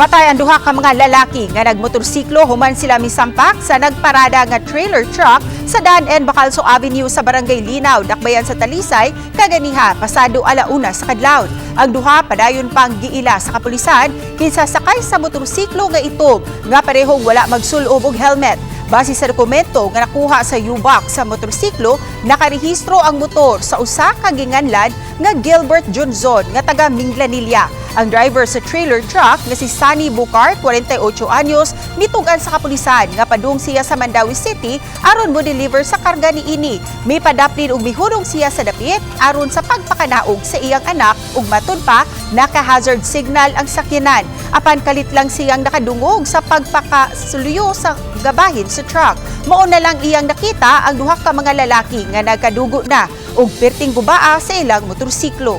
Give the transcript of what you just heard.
Patay ang duha ka mga lalaki nga nagmotorsiklo human sila misampak sa nagparada nga trailer truck sa Dan N. Bacalso Avenue sa Barangay Linaw, Dakbayan sa Talisay, kaganiha pasado 1:00 sa kadlawon. Ang duha padayon pang giila sa kapulisan kinsa sakay sa motorsiklo nga itom nga parehong wala magsulob og helmet. Base sa dokumento nga nakuha sa U-box sa motorsiklo, nakarehistro ang motor sa usa ka ginganlan nga Gilbert Johnson nga taga Minglanilla. Ang driver sa trailer truck nga si Sunny Bucar, 48 anyos, mitug-an sa kapulisan nga padung siya sa Mandaue City aron mo deliver sa karga niini. May padaplin og mihurong siya sa dapit aron sa pagpakanaog sa iyang anak ug matud pa, naka-hazard signal ang sakyanan. Apan kalit lang siyang nakadungog sa pagpakasuluyo sa gabahin sa truck. Mao na lang iyang nakita ang duha ka mga lalaki nga nagkadugo na ug perting gubaa sa ilang motorsiklo.